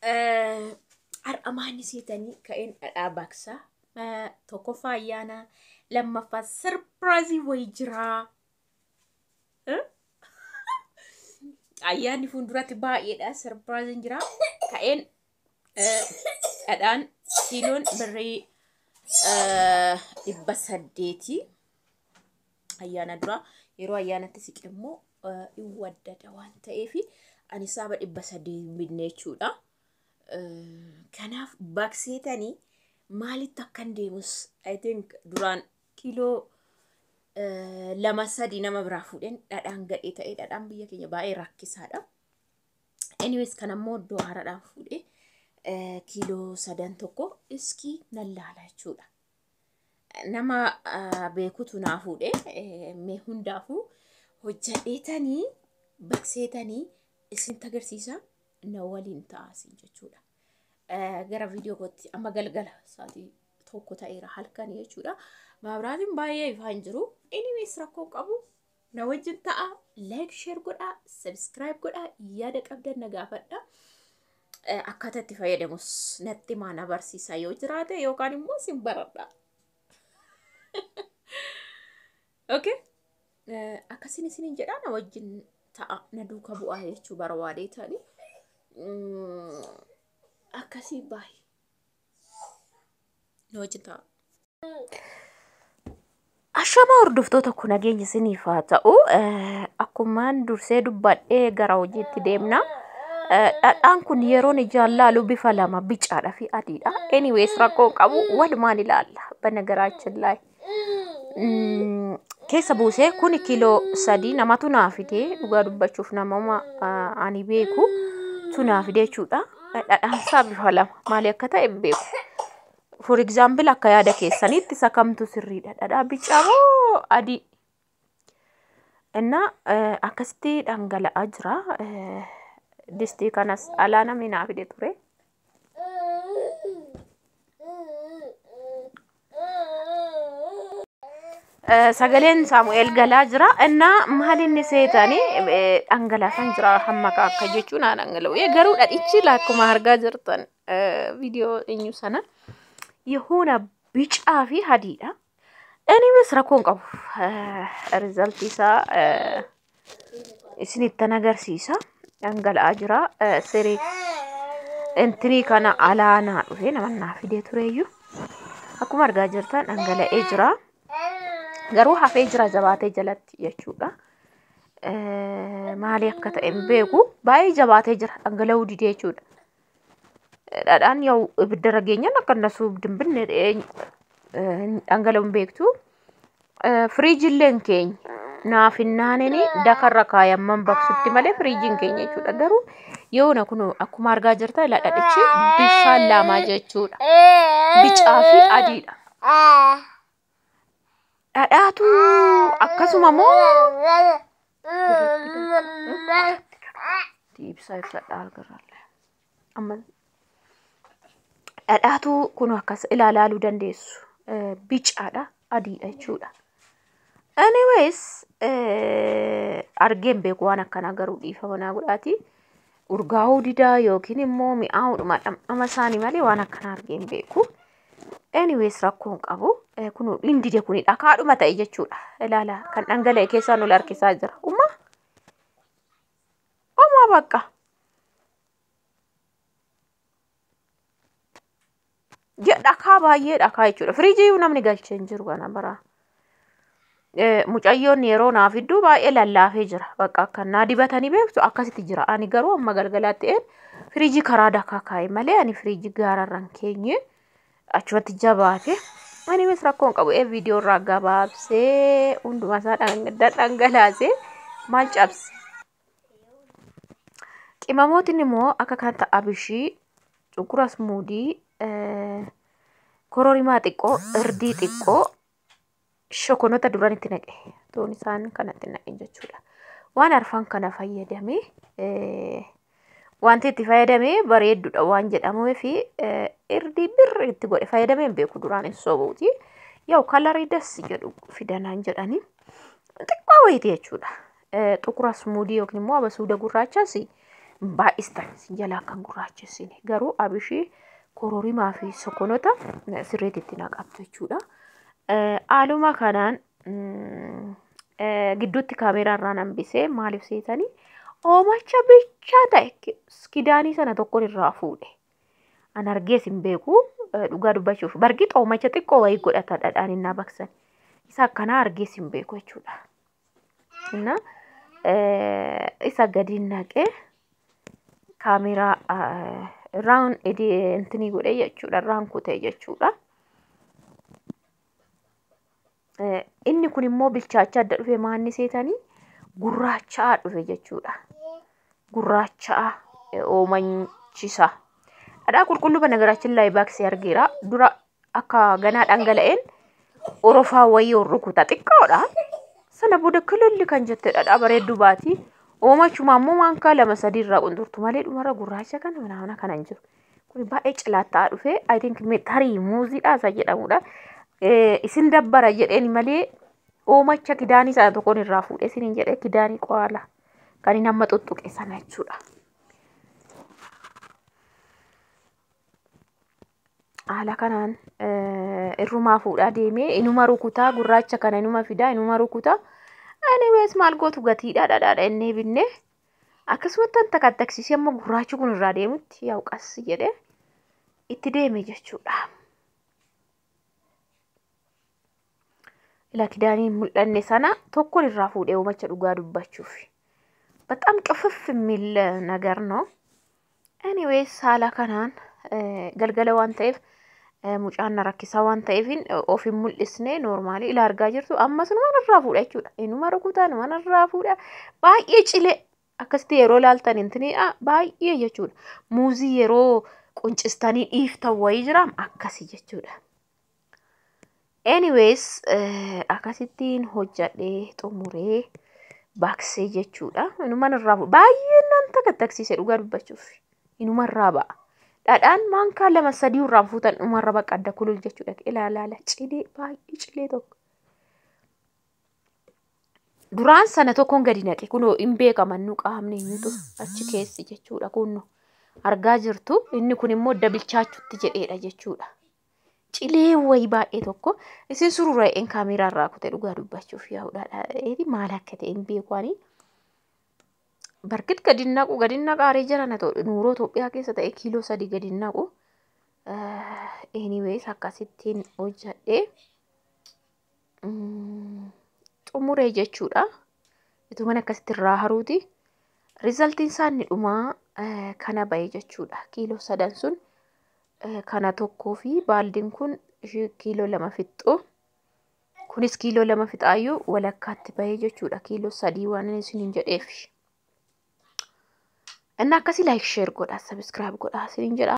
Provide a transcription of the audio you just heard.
Har'a maanni seetanii ka'een dhadhaa baqsaa. Tokkoffaa ayyaana, lammaffaa sarpiraayizii wayii jiraa. Ayyaanni fuulduratti baay'eedha. Sarpiraayiziin jira. Ka'een dhadhaan kiiloon birrii 800 ayyaana dura yeroo ayyaanatti siqe immoo hin waddada waan ta'eef ani saaba 300 binne jechuudha. Kanaaf baqseetanii maalitti akkan deemus I think duraan kiiloo 2 3 nama biraa fuudheen dhadhaan gadhee ta'ee dhadhaan biyya keenya baay'ee rakkisaadha. Anyways kan ammoo iddoo haaraadhaan fuudhee kiiloo 3 tokko iskii nan laala jechuudha. Nama beekutu naa fuudhee mee hundaafuu hojjadheetanii baqseetanii isinitti agarsiisa na waliin ta'asin jechuudha. Gara viidiyoo kootti amma galgala sa'aatii 1 ta'eera halkan jechuudha. Maabiraatiin baay'ee ifaa hin jiru. Anyways rakkoo qabu na wajjin ta'a. Like share godhaa, subscribe godhaa, yaada qabdan na gaafadha. Akkaataa itti fayyadamus natti himaa na barsiisaa yoo jiraate yookaan immoo sin baradha. Okay. Akkasiin isiniin jedhaa na wajjin ta'a na duuka bu'aa jechuu barbaadee ta'anii. Akkasii baay'ee. Na wajjin ta'a. Ashamaa hordoftoota kun nageenya isiniif haa ta'u. Akkumaan dursee dubbadhee gara hojiitti deemna. Dhadhaan kun yeroon ijaan laalu bifa lama bicaadha fi adiidha. Anyways rakkoo qabu walumaan ilaalla. Bana garaachin laay. Keessa buusee kun kiiloo 3 namatu naa fide dhugaa dubbachuuf namama ani beeku tu naa fide jechuudha. Dhadhaan isaa bifa lama maali akka ta'e hin beeku. For example akka yaada keessanitti isa kamtu sirriidha? Dhadhaa bicaa moo adii? Innaa akkasitti dhangala'aa jira. Distii kanas alaa namni naa fide ture. Sagaleen Saamu'eel galaa jira. Innaa maal inni seetanii dhangalaasaan jira hamma akka jechuun haa dhangala'u. Garuu dhadhichi akkuma argaa jirtan viidiyoo eenyu sana yehoona bicaa fi adiidha. Anyways rakkoo hin qabu. Rizaltii isaa isinittan agarsiisa. Dhangala'aa jira. Siree intinii kana alaa naa dhufe nama naa fidee tureyyuu. Akkuma argaa jirtan dhangala'ee jira. Garuu hafee jira jabaatee jalatti jechuudha. Maali akka ta'e hin beeku. Baay'ee jabaatee jira dhangala'uu didee jechuudha. Dhadhaan yoo ibidda rageenyaan akka nasuu dimbinne dhangala'uu hin beektu. Firiijillee hin keenya. Naaf hin naanini dakarra kaayamman baqsutti malee firiijiin keenya jechuudha. Garuu yoona kun akkuma argaa jirtan dhadhichi bifa lama jechuudha. Bicaa fi adiidha. Dhadhaatu akkasuma moo ibsaa ibsadha argarraallee. Amma dhadhaatu kun akkas ilaaluu dandeessu. Bicaadha adiidha jechuudha. Anyways argeen beeku waan akkanaa garuu dhiifama naa godhaati. Urgaa'uu didaa yookiin immoo mi'aawudhuma dhamdhama isaanii malee waan akkanaa argeen beeku. Anyways rakkoo hin qabu. Kun hin dide kuni dhakaadhuma ta'e jechuudha. Ilaala kan dhangala'e keessaa ol harkisaa jira. Uma uma bakka. Dhakaa baay'ee dhakaa jechuudha. Firiijii namni galchee hin jiru kana bara. Mucayyoon yeroo naaf fidduu baay'ee lallaafee jira. Bakka akka naa dibatanii beektu akkasitti jira. Ani garuu amma galgalaatti firiijii karaa dakaa kaa'e malee ani firiijii gaararra hin keenye achumatti jabaate. Anyways rakkoo hin qabu. Viidiyoo irraa gabaabsee hundumaa isaa dhangalaasee maal cabse. Qimamootiin immoo akka kan ta'a abishii, cuqura smuudii, kororimaa xiqqoo, irdii xiqqoo, shokonota duran itti naqe. Toon isaan kanatti naqe jechuudha. Waan arfan kana fayyadamee wanti itti fayyadamee bareedduudha waan jedhamuu fi irdii birri itti godhe fayyadamee hin beeku duraan hin sobuuti. Yaa'u kalarii das jedhu fidanaan jedhanii xiqqoo wayiiti jechuudha. Xuqura smuudii yookiin immoo abasuuda gurraachas Baay'istan isin jalaa kan gurraachessine. Garuu abishii kororimaa fi sokonota sirriitti itti naqattu jechuudha. Haaluma kanaan gidduutti kaameeraa irraan hambisee maaliif seetanii oomacha bichaa ta'e kidaanii sana tokkoon irraa fuudhe. An argees hin beeku dhugaa dubbachuuf. Bargi oomacha xiqqoo wayii godhata dhadhaan innaa baqsan. Isa akkanaa argees hin beeku jechuudha. Inna isa gadi naqee kaameeraa irraan intinii godhe jechuudha. Irraan kutee jechuudha. Inni kun immoo bilchaachaa adda dhufe maanni seetanii gurraachaa dhufe jechuudha. Gurraachaa oomachisa. Dhadhaa qulqulluu banagaraachin laayii baaksee argeera. Dura akka ganaa dhangala'een orofaa wayii rukuta xiqqoodha. Sana booda kilolli kan jette dhadhaa bareedduu baati. Oomachuma ammoo maankaa 2 3 irraa qunxurtu malee dhumarra gurraacha kana mana kana hin jiru. Kun baay'ee cilaattaa dhufe. I think tarii muuziidha isa jedhamudha. Isin dabbara jedheen malee oomacha kidaanii sana tokkoon irraa fuudhee isiniin jedhee kidaanii qo'aala. Kan inni amma tuttuqe sana jechuudha. Haala kanaan irrumaa fuudhaa deemee inuma rukutaa gurraacha kana inuma fidaa inuma rukutaa. Anyways maal gootu gatiidha dhadhaadha innee binnee akkasumatti wanta kattaksiisee amma gurraachi kun irraa deemutti yaa'u qas jedhee itti deeme jechuudha. Ila kidaanii mul'anne sana tokkoon irraa fuudhee oomacha dhugaa dubbachuuf. በጣም ቅፍፍ የሚል ነገር ነው። Anyways haala kanaan galgala waan ta'eef mucaan rakkisaa waan ta'eefin of hin mul'isne noormaali ila argaa jirtu ammas numan irraa fuudha jechuudha. Inuma rukutaa numan irraa fuudha. Baay'ee cilee akkasitti yeroo laaltan intini baay'ee jechuudha. Muuzii yeroo quncistanii dhiiftan wayii jiraam akkasi jechuudha. Anyways akkasittiin hojjadhee xumuree baaksee jechuudha. Inuman irraa fuudha. Baay'ee nan takattaksiise dhugaa dubbachuuf. Inuma irraa ba'a. Dhadhaan maankaa 2 3 irraa fuutan dhumarra baqa adda kulul jechuudha. Ilaalaala cilee baay'ee cilee tokko. Duraan sana tokkoon gadi naqe kunoo hin beekaman nu qaamni eenyutu achi keessi jechuudha kunno argaa jirtu inni kun immoo dabilchaachutti jedheedha jechuudha. Cilee wayii baay'ee tokko isin surura'een kaameeraa irraa kute dhugaa dubbachuuf yaa'uudha. Maal akka ta'e hin beeku ani. Barkit gadi naqu gadi naqaaree jira na ta'u nuuroo Itoophiyaa keessa ta'e kiiloo 3 gadi naqu. Anyways akkasittiin hojjadhee xumuree jechuudha. Ituma akkasitti irraa haruuti. Rizaltiin isaa inni dhumaa kana ba'e jechuudha. Kiiloo 3 sun kana tokkoo fi baaldiin kun kiiloo 2 fixxu. Kunis kiiloo 2 fixaayyuu walakkaatti ba'e jechuudha. Kiiloo 3 waan inni isiniin jedheef. እና akkasii like share godhaa subscribe godhaa isiniin jedha.